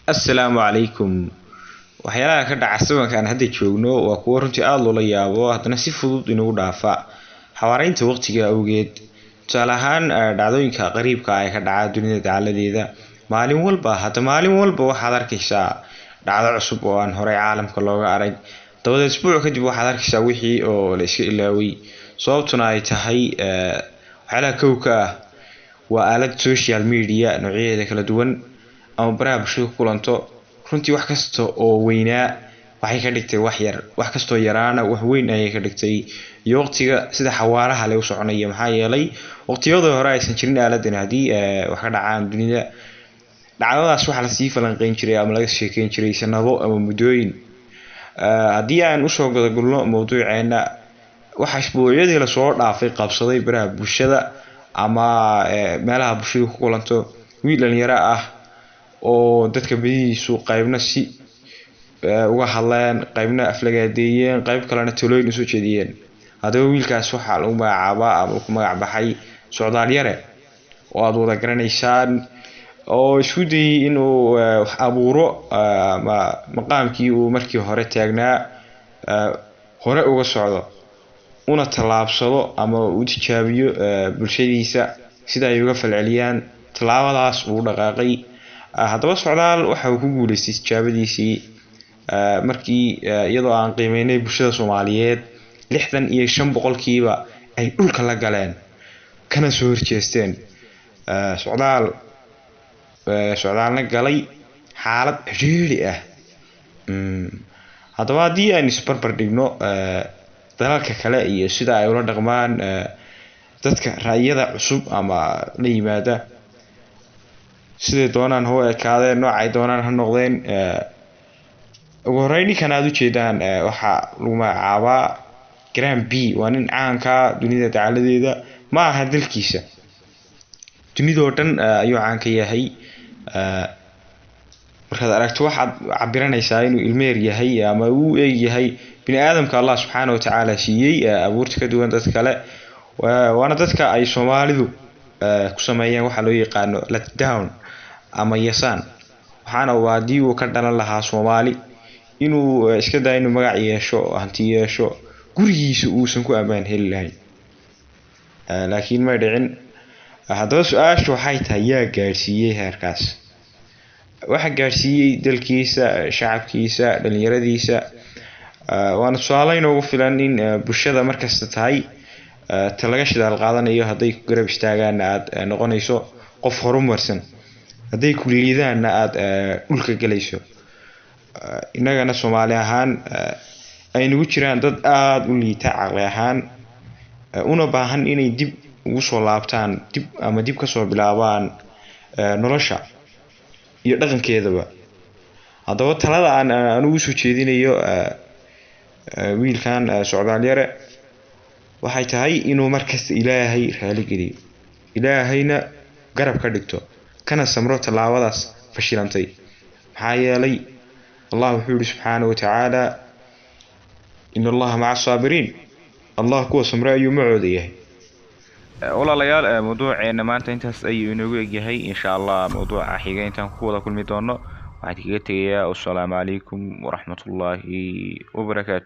Assalaamu calaykum. Waxyaalaha ka dhaca sabanka aan hadda joogno waa kuwo runtii aada loola yaabo, haddana si fudud inagu dhaafa xawaaraynta waqtiga awgeed. Tusaale ahaan, dhacdooyinka qariibka ah ee ka dhaca dunida dacaladeeda maalin walba, hadda maalin walba waxaad arkaysaa dhacdo cusub oo aan horey caalamka looga arag. Dabadeed isbuuc kadib waxaad arkaysaa wixii oo la iska ilaaway, sababtuna ay tahay waxyaalaha kowka ah waa aalad social media noocyadeeda kala duwan ama baraha bulshada ku kulanto. Runtii wax kasta oo weynaa waxay ka dhigtay wax yar, wax kastoo yaraana wax weyn ayay ka dhigtay, iyo waqtiga sida xawaaraha le u soconaya. Maxaa yeelay, waqtiyadii hore aysan jirin aaladan, haddii wax ka dhacaan dunida, dhacdadaas waxaa lasii falanqeyn jiray ama laga sheekeyn jiray sanado ama muddooyin. Haddii aan usoo godagulno mawduuceena, waxaa isbuucyadii lasoo dhaafay qabsaday baraha bulshada ama meelaha bulshadu ku kulanto wiil dhalinyaro ah oo dadka badihiisu qaybna si uga hadleen, qaybna aflagaadeeyeen, qayb kalena talooyin usoo jeediyeen. Haddaba wiilkaas waxaa lagu magacaabaa ama ku magac baxay Socdaal Yare, oo aada wada garanaysaan, oo isku dayay inuu wax abuuro ama maqaamkii uu markii hore taagnaa hore uga socdo, una tallaabsado ama u tijaabiyo bulshadiisa sida ay uga falceliyaan tallaabadaas uu dhaqaaqay. Haddaba Socdaal waxa uu ku guuleystay tijaabadiisii markii iyadoo aan qiimeynay bulshada Soomaaliyeed, 65% ay dhulka la galeen kana soo horjeesteen Socdaal. Socdaalna galay xaalad cidhiidhi ah. Haddaba haddii aynu isbarbar dhigno dalalka kale iyo sida ay ula dhaqmaan dadka ra'yada cusub ama la yimaada, siday doonaan ha u ekaadeen, noocay doonaan ha noqdeen. Ugu horreyn, ninkan aada ujeedaan waxaa lagu magacaabaa Grand B. Waa nin caanka dunida dacaladeeda, ma aha dalkiisa, dunidoo dhan ayuu caan ka yahay. Markaad aragto waxaad cabiranaysaa inuu ilmeer yahay ama uu eeg yahay bini aadamka Allah subxaana watacaala siiyey abuurta ka duwan dad kale. Waana dadka ay Soomaalidu ku sameeyeen waxaa loo yaqaano letdown ama yasaan. Waxaana waa haddii uu ka dhalan lahaa Soomaali, inuu iska dayo inuu magac yeesho, hanti yeesho, gurigiisa uusan ku ammaan heli lahayn, laakiin may dhicin. Haddaba su-aashu waxay tahay, yaa gaadhsiiyey heerkaas? Waxaa gaadhsiiyey dalkiisa, shacabkiisa, dhalinyaradiisa. Waana tusaale inoogu filan in bulshada markasta tahay ta laga shidaal qaadanayo. Hadday ku garab istaagaanna aada noqonayso qof horumarsan, hadday ku liidaanna aada dhulka gelayso. Innagana Soomaali ahaan ay nagu jiraan dad aada u liita caqli ahaan, una baahan inay dib ugu soo laabtaan, dib ama dib kasoo bilaabaan nolosha iyo dhaqankeedaba. Haddaba talada aan anugu soo jeedinayo wiilkan Socdaal Yare waxay tahay inuu markasta Ilaahay raaligeliyo, Ilaahayna garab ka dhigto, kana samro tallaabadaas fashilantay. Maxaa yeelay, Allah wuxuu yihi subxaana wa tacaala: "In Allaha maca asaabiriin." Allah kuwa samre ayuu macooda yahay. Walaalayaal, mawduuceena maanta intaas ayuu inoogu egyahay. Insha Allah mawduuca xiga intaan ku wada kulmi doono, waxaan kaga tegayaa wasalaamu calaykum waraxmatullaahi wabarakaatu.